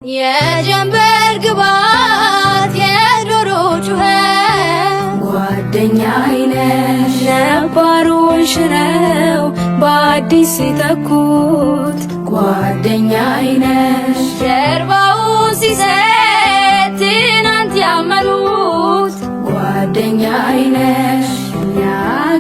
የጀንበር ግባት የዶሮ ጩኸት ጓደኛዬ ነሽ ነባሩን ሽረው በአዲስ ሲተኩት ጓደኛዬ ነሽ ጀርባውን ሲሰጥ ትናንት ያመኑት ጓደኛዬ ነሽ እኛ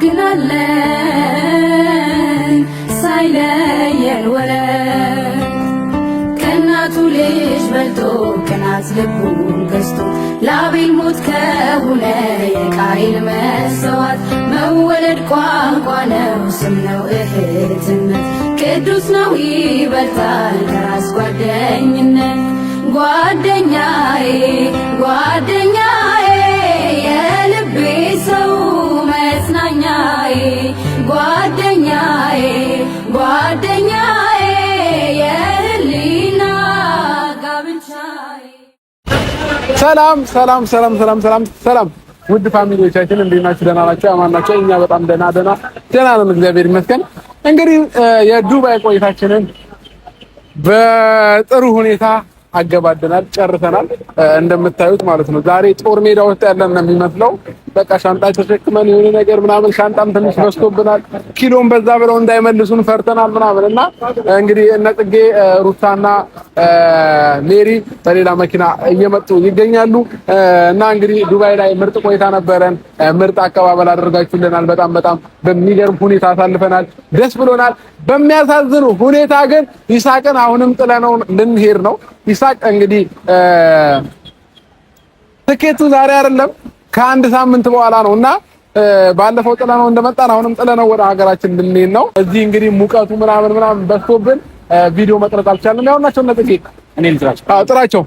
ግን አለን ሳይለየን ወረት ከእናቱ ልጅ በልጦ ቅናት ልቡን ገዝቶ ለአቤል ሞት ከሆነ የቃይል መሰዋት መወለድ ቋንቋ ነው ስም ነው እህትነት ቅዱስ ነው ይበልጣል ከራስ ጓደኝነት ጓደኛዬ ጓደኛዬ የልቤ ሰው መጽናኛዬ ጓደኛዬ ጓደኛዬ የህሊና ጋብቻዬ። ሰላም ሰላም ሰላም ሰላም ሰላም ሰላም፣ ውድ family ዎቻችን እንዴት ናችሁ? ደህና ናችሁ? አማን ናችሁ? እኛ በጣም ደህና ደህና ደህና ነን፣ እግዚአብሔር ይመስገን። እንግዲህ የዱባይ ቆይታችንን በጥሩ ሁኔታ አገባደናል፣ ጨርሰናል። እንደምታዩት ማለት ነው። ዛሬ ጦር ሜዳ ውስጥ ያለን ነው የሚመስለው። በቃ ሻንጣ ተሸክመን የሆነ ነገር ምናምን፣ ሻንጣም ትንሽ በዝቶብናል። ኪሎም በዛ ብለው እንዳይመልሱን ፈርተናል ምናምን እና እንግዲህ እነ ጽጌ፣ ሩታና ሜሪ በሌላ መኪና እየመጡ ይገኛሉ። እና እንግዲህ ዱባይ ላይ ምርጥ ቆይታ ነበረን። ምርጥ አቀባበል አድርጋችሁልናል። በጣም በጣም በሚገርም ሁኔታ አሳልፈናል። ደስ ብሎናል። በሚያሳዝኑ ሁኔታ ግን ይሳቅን አሁንም ጥለነው ልንሄድ ነው። ይሳቅ እንግዲህ ትኬቱ ዛሬ አይደለም ከአንድ ሳምንት በኋላ ነው እና ባለፈው ጥለነው እንደመጣን አሁንም ጥለነው ወደ ሀገራችን ልንሄድ ነው። እዚህ እንግዲህ ሙቀቱ ምናምን ምናምን በዝቶብን ቪዲዮ መቅረጽ አልቻልንም። ያው ናቸው እነ ጽጌ። እኔ ልጥራቸው። አዎ ጥራቸው።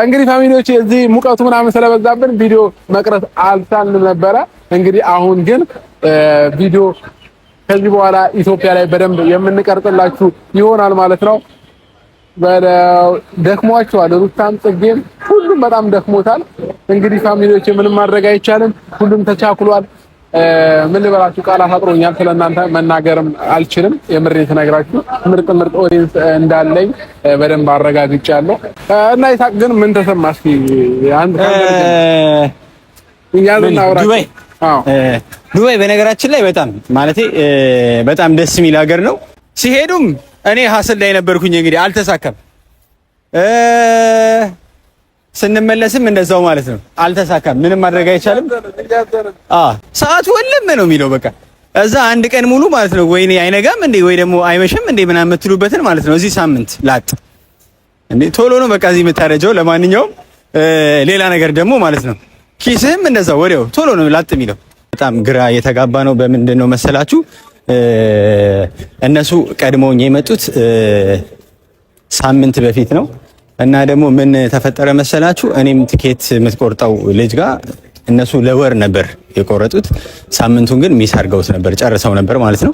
እንግዲህ family ዎች እዚህ ሙቀቱ ምናምን ስለበዛብን ቪዲዮ መቅረጽ አልቻልንም ነበረ። እንግዲህ አሁን ግን ቪዲዮ ከዚህ በኋላ ኢትዮጵያ ላይ በደንብ የምንቀርጽላችሁ ይሆናል ማለት ነው። በለው ደክሟቸዋል። ሩታም ጽጌም ሁሉም በጣም ደክሞታል። እንግዲህ family ዎች ምንም ማድረግ አይቻልም። ሁሉም ተቻኩሏል። ምን ልበላችሁ፣ ቃላት አጥሮኛል። ስለእናንተ መናገርም አልችልም። የምሬን ስነግራችሁ ምርጥ ምርጥ audience እንዳለኝ በደንብ አረጋግጫለሁ። እና ይሳቅ ግን ምን ተሰማ? እስኪ አንድ እኛ እናውራ። ዱባይ አዎ። ዱባይ በነገራችን ላይ በጣም ማለቴ በጣም ደስ የሚል ሀገር ነው። ሲሄዱም እኔ hustle ላይ ነበርኩኝ፣ እንግዲህ አልተሳካም። ስንመለስም እንደዛው ማለት ነው፣ አልተሳካም። ምንም ማድረግ አይቻልም። ሰዓቱ ወለም ነው የሚለው በቃ እዛ አንድ ቀን ሙሉ ማለት ነው። ወይኔ አይነጋም እንዴ ወይ ደግሞ አይመሽም እንዴ ምናምን የምትሉበትን ማለት ነው። እዚህ ሳምንት ላጥ እንዴ ቶሎ ነው በቃ እዚህ የምታረጀው። ለማንኛውም ሌላ ነገር ደግሞ ማለት ነው ኪስህም እንደዛው ወዲያው ቶሎ ነው ላጥ የሚለው። በጣም ግራ የተጋባ ነው። በምንድን ነው መሰላችሁ እነሱ ቀድመውኝ የመጡት ሳምንት በፊት ነው እና ደግሞ ምን ተፈጠረ መሰላችሁ እኔም ትኬት የምትቆርጠው ልጅ ጋር እነሱ ለወር ነበር የቆረጡት። ሳምንቱን ግን miss አድርገውት ነበር፣ ጨርሰው ነበር ማለት ነው።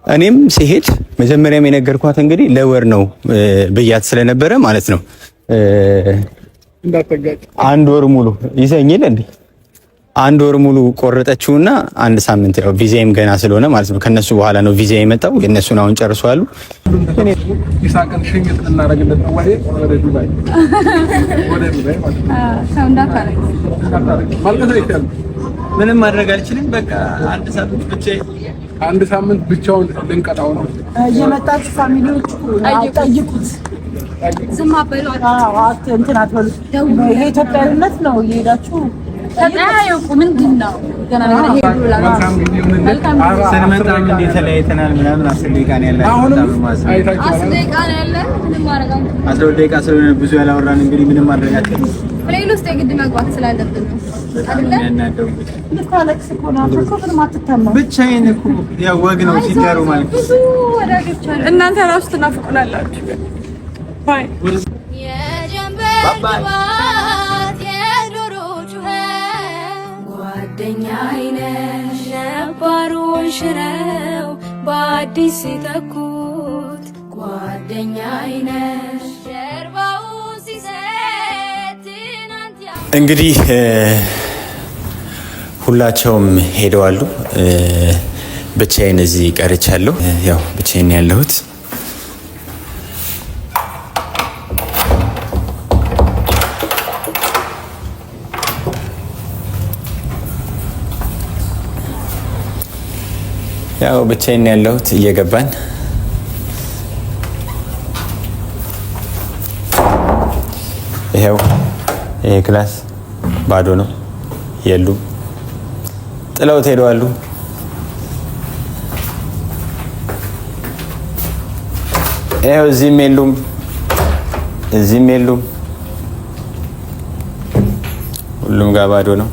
እኔም ሲሄድ መጀመሪያም የነገርኳት እንግዲህ ለወር ነው ብያት ስለነበረ ማለት ነው እንዳትጋጭ። አንድ ወር ሙሉ ይዘኝል እንዴ አንድ ወር ሙሉ ቆረጠችውና አንድ ሳምንት ያው ቪዛዬም ገና ስለሆነ ማለት ነው ከነሱ በኋላ ነው ቪዛ የመጣው። የነሱን አሁን ጨርሰዋል። ይሳቅን ሽኝት ልናደርግለት ነው ወደ ዱባይ፣ ወደ ዱባይ ማለት ነው። ማልቀስ አይቻልም። ምንም ማድረግ አልችልም። በቃ አንድ ሳምንት ብቻ አንድ ሳምንት ብቻውን ልንቀጣው ነው። እየመጣችሁ family ዎቹ ጠይቁት። ዝም አበሉ። አዎ፣ እንትን አትበሉት። ይሄ ኢትዮጵያዊነት ነው። እየሄዳችሁ ተጠያየቁ። ምንድን ነው ገና ነገር ሄዱ ብላ መልካም ጊዜ ይሁንልን። ስንመጣም እንዴ ተለያይተናል ምናምን 10 ደቂቃ ነው ያለን። አሁንም አይታችኋል። 10 ደቂቃ ነው ያለ። ምንም ማድረግ አንችልም። 12 ደቂቃ ስለሆነ ብዙ ያላወራን እንግዲህ ምንም ማድረግ አልችልም። plane ውስጥ የግድ መግባት ስላለብን ነው አይደለ? የሚያናደው እንግዲህ ልታለቅስ እኮ ነው። አንተ እኮ ምንም አትታማም። ብቻዬን እኮ ያው ወግ ነው ሲጋሩ ማለት ነው። ብዙ ወዳጆች አሉ። እናንተ ራሱ ትናፍቁናላችሁ። Bye. የጀንበር ግባት የዶሮ ጩኸት ጓደኛዬ ነሽ ነባሩን ሽረው በአዲስ ሲተኩት ጓደኛዬ ነሽ ጀርባውን ሲሰጥ ትናንት ያ እንግዲህ ሁላቸውም ሄደዋሉ። ብቻዬን እዚህ ቀርቻለሁ። ያው ብቻዬን ያለሁት። ያው ብቻዬን ያለሁት እየገባን ይሄው ይሄ class ባዶ ነው፣ የሉም፣ ጥለውት ሄደዋሉ። ይኸው እዚህም የሉም፣ እዚህም የሉም፣ ሁሉም ጋር ባዶ ነው።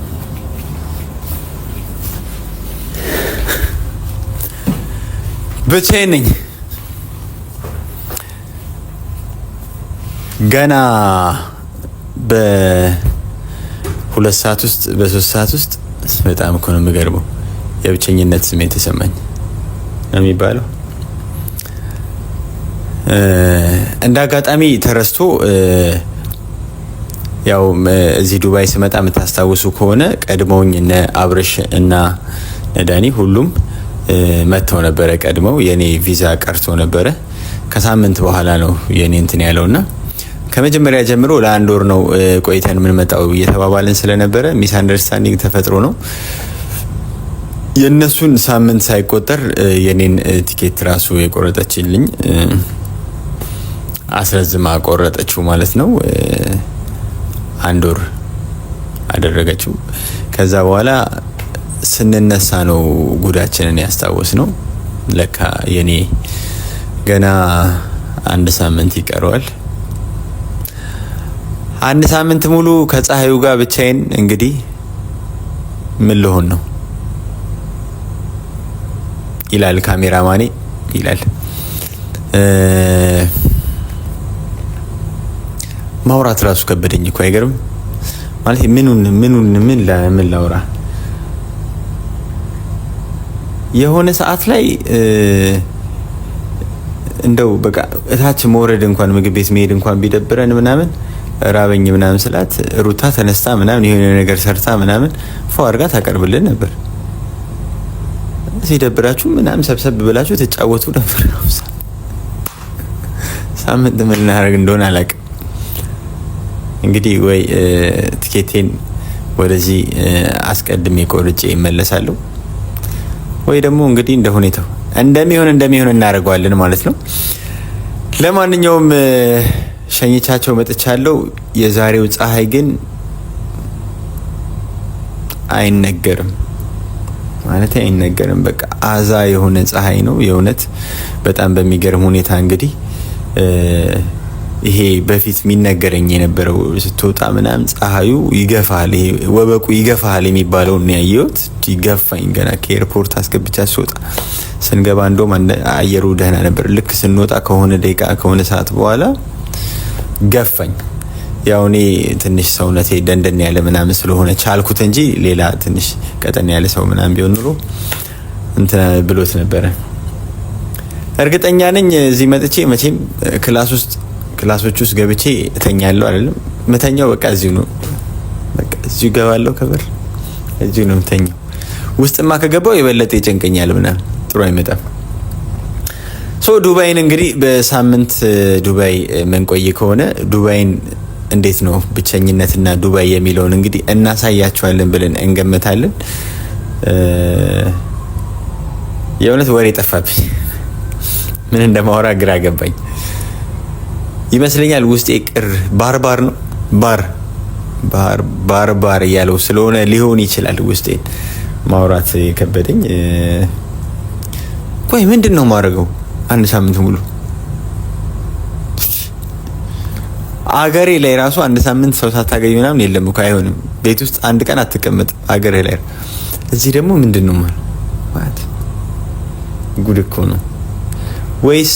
ብቻዬን ነኝ። ገና በ2 ሰዓት ውስጥ፣ በ3 ሰዓት ውስጥ በጣም እኮ ነው የምገርመው። የብቸኝነት ስሜት ተሰማኝ ነው የሚባለው። እንደ አጋጣሚ ተረስቶ ያው እዚህ ዱባይ ስመጣ የምታስታውሱ ከሆነ ቀድመውኝ እነ አብርሽ እና ነዳኒ ሁሉም መጥተው ነበረ። ቀድመው የኔ ቪዛ ቀርቶ ነበረ። ከሳምንት በኋላ ነው የኔ እንትን ያለውና ከመጀመሪያ ጀምሮ ለአንድ ወር ነው ቆይተን የምንመጣው እየተባባልን ስለነበረ misunderstanding ተፈጥሮ ነው የእነሱን ሳምንት ሳይቆጠር የኔን ቲኬት ራሱ የቆረጠችልኝ አስረዝማ ቆረጠችው ማለት ነው። አንድ ወር አደረገችው። ከዛ በኋላ ስንነሳ ነው ጉዳችንን ያስታወስነው። ለካ የኔ ገና አንድ ሳምንት ይቀረዋል። አንድ ሳምንት ሙሉ ከፀሐዩ ጋር ብቻዬን እንግዲህ ምን ልሆን ነው ይላል ካሜራማኔ ይላል። ማውራት ራሱ ከበደኝ እኮ፣ አይገርም? ማለት ምኑን ምኑን ምን ምን ላውራ? የሆነ ሰዓት ላይ እንደው በቃ እታች መውረድ እንኳን፣ ምግብ ቤት መሄድ እንኳን ቢደብረን ምናምን፣ ራበኝ ምናምን ስላት ሩታ ተነስታ ምናምን የሆነ ነገር ሰርታ ምናምን ፎ አድርጋ ታቀርብልን ነበር። ሲደብራችሁ ምናምን ሰብሰብ ብላችሁ ትጫወቱ ነበር። ሳምንት ምን ልናደርግ እንደሆነ አላውቅም። እንግዲህ ወይ ትኬቴን ወደዚህ አስቀድሜ ቆርጬ ይመለሳለሁ ወይ ደግሞ እንግዲህ እንደ ሁኔታው እንደሚሆን እንደሚሆን እናደርገዋለን ማለት ነው። ለማንኛውም ሸኝቻቸው መጥቻለሁ። የዛሬው ፀሐይ ግን አይነገርም፣ ማለት አይነገርም። በቃ አዛ የሆነ ፀሐይ ነው የእውነት በጣም በሚገርም ሁኔታ። እንግዲህ ይሄ በፊት የሚነገረኝ የነበረው ስትወጣ ምናምን ፀሐዩ ይገፋል፣ ይሄ ወበቁ ይገፋል የሚባለውን ነው ያየሁት። ይገፋኝ ገና ከኤርፖርት አስገብቻ ስወጣ። ስንገባ እንደውም አየሩ ደህና ነበር። ልክ ስንወጣ ከሆነ ደቂቃ ከሆነ ሰዓት በኋላ ገፋኝ። ያው እኔ ትንሽ ሰውነቴ ደንደን ያለ ምናምን ስለሆነ ቻልኩት እንጂ ሌላ ትንሽ ቀጠን ያለ ሰው ምናምን ቢሆን ኑሮ እንትን ብሎት ነበረ። እርግጠኛ ነኝ እዚህ መጥቼ መቼም class ውስጥ፣ class ኦች ውስጥ ገብቼ እተኛለሁ አይደለም ምተኛው፣ በቃ እዚሁ ነው። በቃ እዚሁ እገባለሁ ከበር እዚሁ ነው ምተኛው። ውስጥማ ከገባው የበለጠ ይጨንቀኛል ምናምን፣ ጥሩ አይመጣም። So ዱባይን እንግዲህ በሳምንት ዱባይ ምንቆይ ከሆነ ዱባይን እንዴት ነው ብቸኝነትና ዱባይ የሚለውን እንግዲህ እናሳያቸዋለን ብለን እንገምታለን። የእውነት ወሬ ጠፋብኝ። ምን እንደማወራ ግራ ገባኝ ይመስለኛል። ውስጤ ቅር ባርባር ነው፣ ባር ባር ባር እያለው ስለሆነ ሊሆን ይችላል ውስጤን ማውራት የከበደኝ። ቆይ ምንድን ነው የማደርገው አንድ ሳምንት ሙሉ? አገሬ ላይ ራሱ አንድ ሳምንት ሰው ሳታገኝ ምናምን የለም እኮ፣ አይሆንም። ቤት ውስጥ አንድ ቀን አትቀመጥም አገሬ ላይ። እዚህ ደግሞ ምንድን ነው ማለት? ጉድ እኮ ነው። ወይስ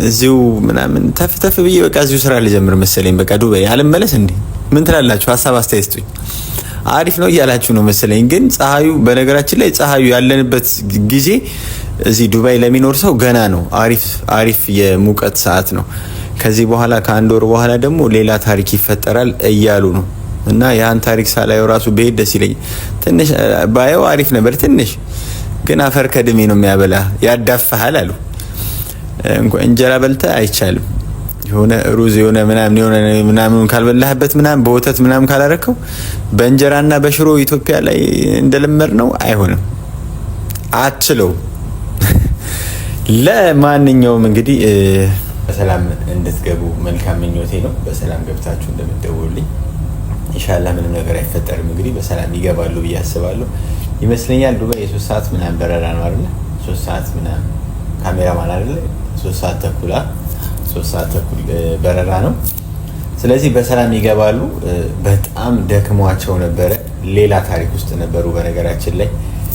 እዚሁ ምናምን ተፍ ተፍ ብዬ በቃ እዚሁ ስራ ልጀምር መሰለኝ። በቃ ዱባይ አልመለስ እንዴ? ምን ትላላችሁ? ሀሳብ አስተያየት ስጡኝ። አሪፍ ነው እያላችሁ ነው መሰለኝ። ግን ፀሐዩ፣ በነገራችን ላይ ፀሐዩ ያለንበት ጊዜ እዚህ ዱባይ ለሚኖር ሰው ገና ነው። አሪፍ አሪፍ የሙቀት ሰዓት ነው። ከዚህ በኋላ ከአንድ ወር በኋላ ደግሞ ሌላ ታሪክ ይፈጠራል እያሉ ነው እና ያን ታሪክ ሳላየው ራሱ ብሄድ ደስ ይለኛል። ትንሽ ባየው አሪፍ ነበር። ትንሽ ግን አፈር ከድሜ ነው የሚያበላ፣ ያዳፋሃል አሉ። እንጀራ በልተህ አይቻልም። የሆነ ሩዝ የሆነ ምናምን የሆነ ምናምን ካልበላህበት ምናምን በወተት ምናምን ካላረከው በእንጀራና በሽሮ ኢትዮጵያ ላይ እንደለመድ ነው አይሆንም፣ አትችለው። ለማንኛውም እንግዲህ በሰላም እንድትገቡ መልካም ምኞቴ ነው። በሰላም ገብታችሁ እንደምትደውሉልኝ ኢንሻላህ ምንም ነገር አይፈጠርም። እንግዲህ በሰላም ይገባሉ ብዬ አስባለሁ ይመስለኛል። ዱባይ የ3 ሰዓት ምናምን በረራ ነው አይደለ? 3 ሰዓት ምናምን፣ ካሜራማን አይደለ? 3 ሰዓት ተኩል፣ 3 ሰዓት ተኩል በረራ ነው። ስለዚህ በሰላም ይገባሉ። በጣም ደክሟቸው ነበረ። ሌላ ታሪክ ውስጥ ነበሩ። በነገራችን ላይ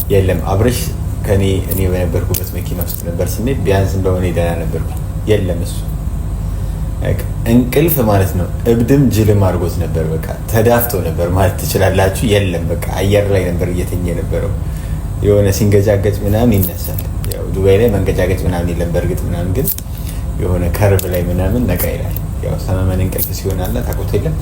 የለም አብረሽ ከኔ እኔ በነበርኩበት መኪና ውስጥ ነበር ስንሄድ፣ ቢያንስ እንደሆነ ደህና ነበርኩ። የለም እሱ እንቅልፍ ማለት ነው። እብድም ጅልም አድርጎት ነበር። በቃ ተዳፍቶ ነበር ማለት ትችላላችሁ። የለም በቃ አየር ላይ ነበር እየተኛ የነበረው። የሆነ ሲንገጫገጭ ምናምን ይነሳል። ያው ዱባይ ላይ መንገጫገጭ ምናምን የለም በእርግጥ ምናምን፣ ግን የሆነ curve ላይ ምናምን ነቃ ይላል። ያው ሰመመን እንቅልፍ ሲሆን አለ ታውቁት የለም፣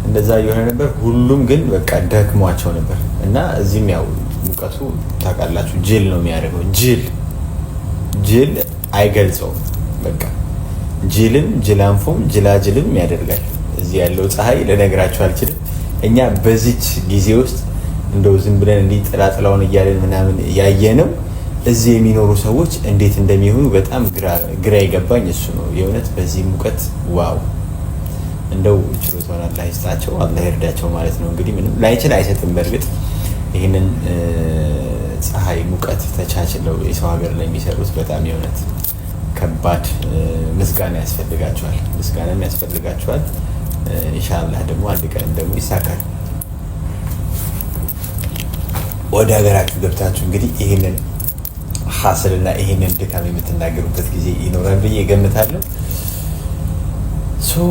እንደዛ እየሆነ ነበር። ሁሉም ግን በቃ ደክሟቸው ነበር እና እዚህም ያው ሙቀቱ ታውቃላችሁ ጅል ነው የሚያደርገው። ጅል ጅል አይገልጸውም። በቃ ጅልም ጅላንፎም ጅላጅልም ያደርጋል። እዚህ ያለው ፀሐይ ልነግራችሁ አልችልም። እኛ በዚች ጊዜ ውስጥ እንደው ዝም ብለን እንዲህ ጥላጥላውን እያለን ምናምን ያየነው እዚህ የሚኖሩ ሰዎች እንዴት እንደሚሆኑ በጣም ግራ የገባኝ እሱ ነው። የእውነት በዚህ ሙቀት wow! እንደው ችሎታውን አላህ ይስጣቸው፣ አላህ ይርዳቸው ማለት ነው። እንግዲህ ምንም ላይችል አይሰጥም። በእርግጥ ይህንን ፀሐይ ሙቀት ተቻችለው የሰው ሀገር ላይ የሚሰሩት በጣም የእውነት ከባድ ምስጋና ያስፈልጋቸዋል፣ ምስጋናም ያስፈልጋቸዋል። ኢንሻአላህ ደግሞ አንድ ቀን ደግሞ ይሳካል። ወደ ሀገራችሁ ገብታችሁ እንግዲህ ይህንን ሀስልና ይህንን ድካም የምትናገሩበት ጊዜ ይኖራል ብዬ እገምታለሁ። So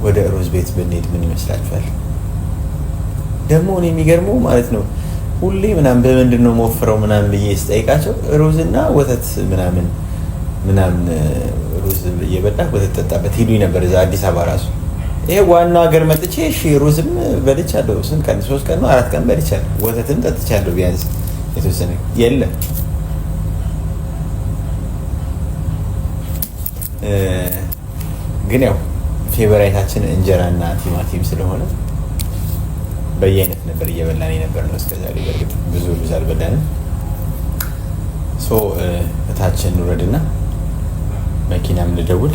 ወደ ሩዝ ቤት ብንሄድ ምን ይመስላችኋል? ደግሞ እኔ የሚገርመው ማለት ነው ሁሌ ምናምን በምንድን ነው መወፍረው ምናምን ብዬ ስጠይቃቸው ሩዝና ወተት ምናምን ምናምን፣ ሩዝ እየበላህ ወተት ጠጣበት ይሉኝ ነበር። እዛ አዲስ አበባ ራሱ ይሄ ዋናው ሀገር መጥቼ እሺ ሩዝም በልቻለሁ። ስንት ቀን፣ 3 ቀን ነው 4 ቀን በልቻለሁ። ወተትም ጠጥቻለሁ ቢያንስ የተወሰነ፣ የለም። ግን ያው favorite ኣችን እንጀራና ቲማቲም ስለሆነ በየአይነት ነበር እየበላን የነበር ነው እስከዛሬ። በእርግጥ ብዙ ሩዝ አልበላንም። So እታችን እንውረድና መኪናም ልደውል።